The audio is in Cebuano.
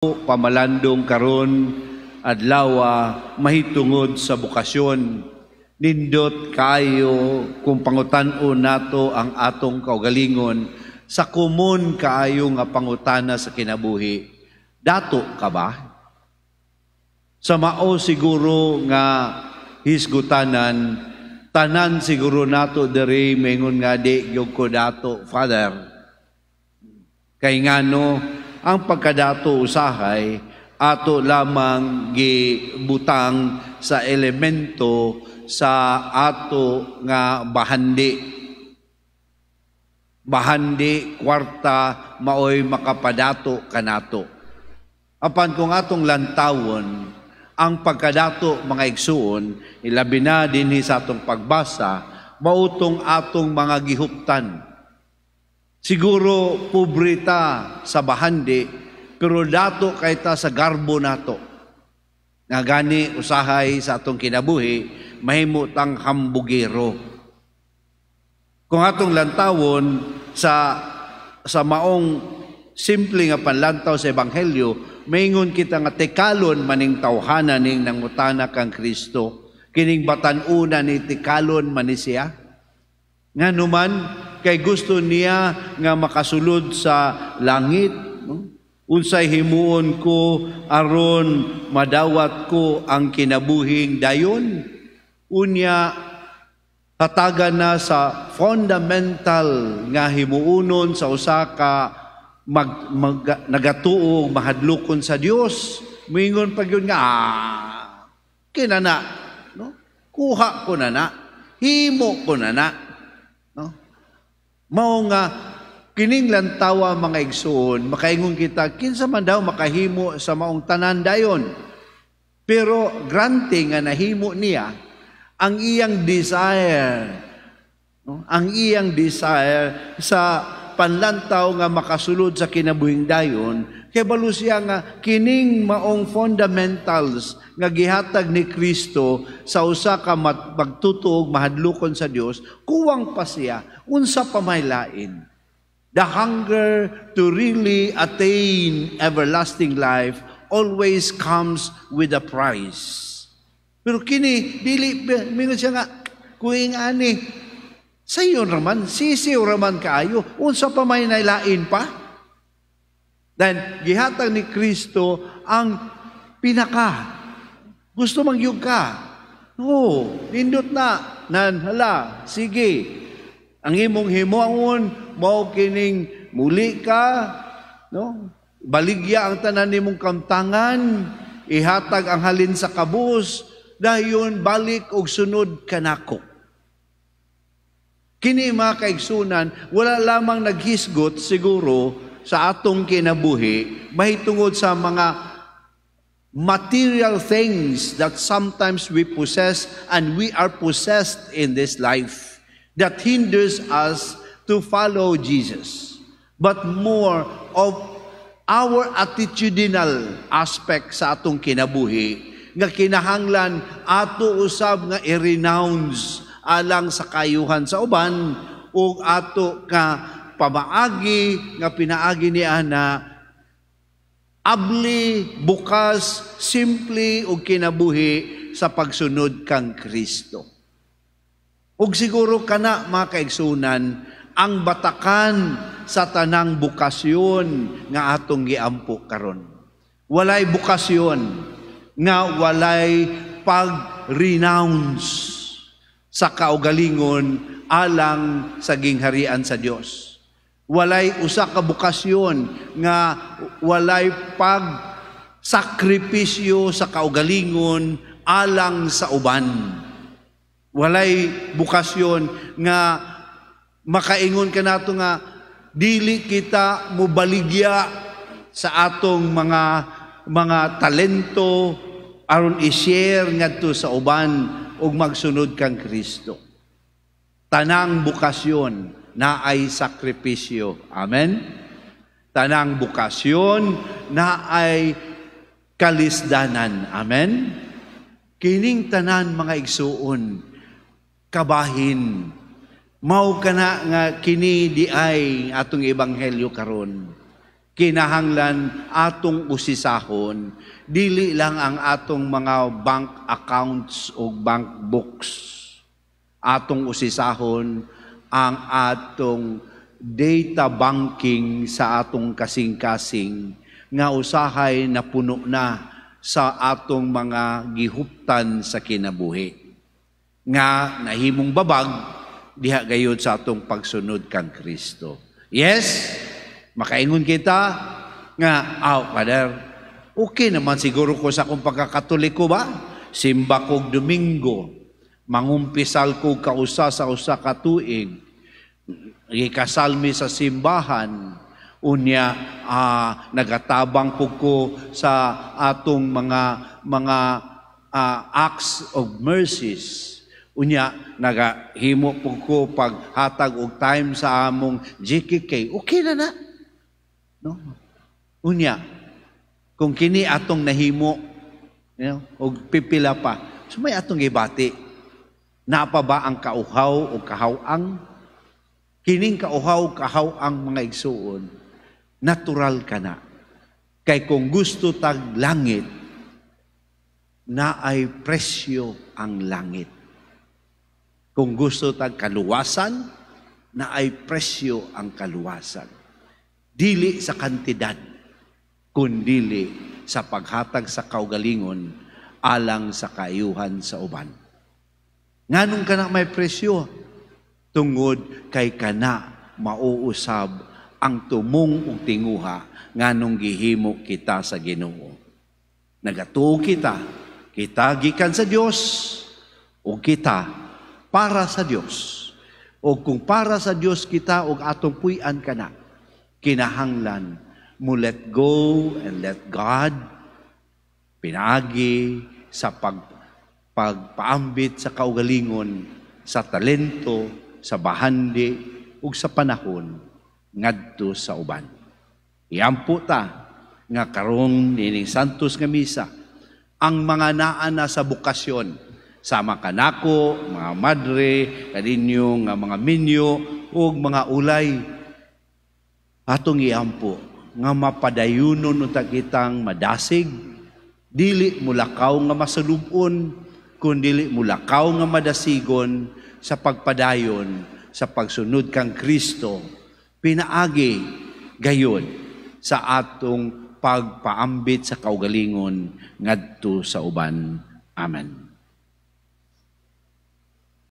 Pamalandong karon adlawa mahitungod sa bokasyon. Nindot kaayo kung pangutan-on nato ang atong kaugalingon sa komon kaayo nga pangutana sa kinabuhi. Dato ka ba? Sa mao siguro nga hisgutanan, tanan siguro nato diri maingon nga di gyud ko dato, Father. Kay ngano, ang pagkadato usahay ato lamang gibutang sa elemento sa ato nga bahandi. Bahandi, kwarta, maoy makapadato kanato. Apan kung atong lantawon, ang pagkadato, mga igsuon, ilabi na dinhi sa atong pagbasa, mao tong atong mga gihuptan. Siguro pobre ta sa bahandi, pero dato kay ta sa garbo nato. Nga gani usahay sa atong kinabuhi, mahimo tang hambugero. Kung atong lantawon sa maong simple nga panlantaw sa ebanghelyo, maingon kita nga tikalon maning tawhana ning nangutana kang Kristo. Kining batan-una ni tikalon man ni siya. Ngano man, kay gusto niya nga makasulod sa langit, no? Unsay himuon ko aron madawat ko ang kinabuhing dayon? Unya hatagan na sa fundamental nga himuonon sa usa ka mag, nagatuo mahadlokon sa Dios. Moingon pa gyud nga, ah, kinana, no? Kuha ko na na, himo ko na na, no? Mao nga kining lantawa, mga igsuon, makaingon kita kinsa man daw makahimo sa maong tanan dayon. Pero granting nga nahimo niya ang iyang desire, no? Ang iyang desire sa panlantaw nga makasulod sa kinabuhing dayon, kay balo siya nga kining maong fundamentals nga gihatag ni Kristo sa usa ka magtutuog mahadlokon sa Dios, kuwang pa siya. Unsa pa may lain? The hunger to really attain everlasting life always comes with a price. Pero kini dili mingon siya nga kuing ani sayo raman, sisiw raman kaayo, unsa pa may nailain pa? Then gihatag ni Kristo ang pinaka gusto man gyud ka. Oo, nindot na nan hala, sige. Ang imong himuon mao kining muli ka, no? Baligya ang tanan nimong kamtangan, ihatag ang halin sa kabus, dayon balik og sunod kanako. Kini, mga kaigsunan, wala lamang naghisgot siguro sa atong kinabuhi mahitungod sa mga material things that sometimes we possess and we are possessed in this life that hinders us to follow Jesus, but more of our attitudinal aspect sa atong kinabuhi nga kinahanglan ato usab nga i-renounce alang sa kayuhan sa uban ug ato ka pamaagi nga pinaagi ni ana abli, bukas, simple ug kinabuhi sa pagsunod kang Kristo. Ug siguro kana, mga kaigsunan, ang batakan sa tanang bukasyon nga atong giampo karon. Walay bukasyon nga walay pag-renounce sa kaugalingon alang sa gingharian sa Dios. Walay usa ka bukasyon nga walay pag sakripisyo sa kaugalingon alang sa uban. Walay bukasyon nga makaingon kanato nga dili kita mobaligya sa atong mga talento aron i-share ngadto sa uban ug magsunod kang Kristo. Tanang bukasyon naay sakripisyo. Amen? Tanang bukasyon naay kalisdanan. Amen? Kining tanan, mga igsuon, kabahin. Mao kana nga kini di ay atong ebanghelyo karon. Kinahanglan atong usisahon dili lang ang atong mga bank accounts o bank books. Atong usisahon ang atong data banking sa atong kasing-kasing nga usahay napuno na sa atong mga gihuptan sa kinabuhi nga nahimong babag diha gayud sa atong pagsunod kang Kristo. Yes, makaingon kita nga, "Aw, Father, okay naman siguro ko sa akong pagkakatoliko ba? Simba kog Domingo, mangumpisal ko kausa sa usa ka tuig, gikasal mi sa simbahan, unya nagatabang pud ko sa atong mga acts of mercies. Unya nagahimo pud ko paghatag og time sa among GKK. Okay na na." No? Unya, kung kini atong nahimo, og pipila pa, so may atong gibati, naa pa ba ang kauhaw o kahawang? Kining kauhaw, kahawang, mga igsuon, natural ka na. Kay kung gusto tag langit, naay presyo ang langit. Kung gusto tag kaluwasan, naay presyo ang kaluwasan. Dili sa kantidad, kundili sa paghatag sa kaugalingon alang sa kaayuhan sa uban. Nganong kana may presyo? Tungod kay kana mauusab ang tumong ug tinguha nganong gihimo kita sa Ginoo. Nagatuo kita, kita gikan sa Dios ug kita para sa Dios. O kung para sa Dios kita ug atong puy-an kana, kinahanglan mo let go and let God pinaagi sa pagpaambit sa kaugalingon, sa talento, sa bahandi ug sa panahon ngadto sa uban. Iampo ta nga karon nining Santos nga Misa ang mga naa na sa bokasyon sama kanako, mga madre, kaninyo nga mga minyo ug mga ulay, atong iampo nga mapadayunon unta kitang madasig, dili mulakaw nga masalubon, kun dili mulakaw nga madasigon sa pagpadayon sa pagsunod kang Kristo pinaagi gayon sa atong pagpaambit sa kaugalingon ngadto sa uban. Amen.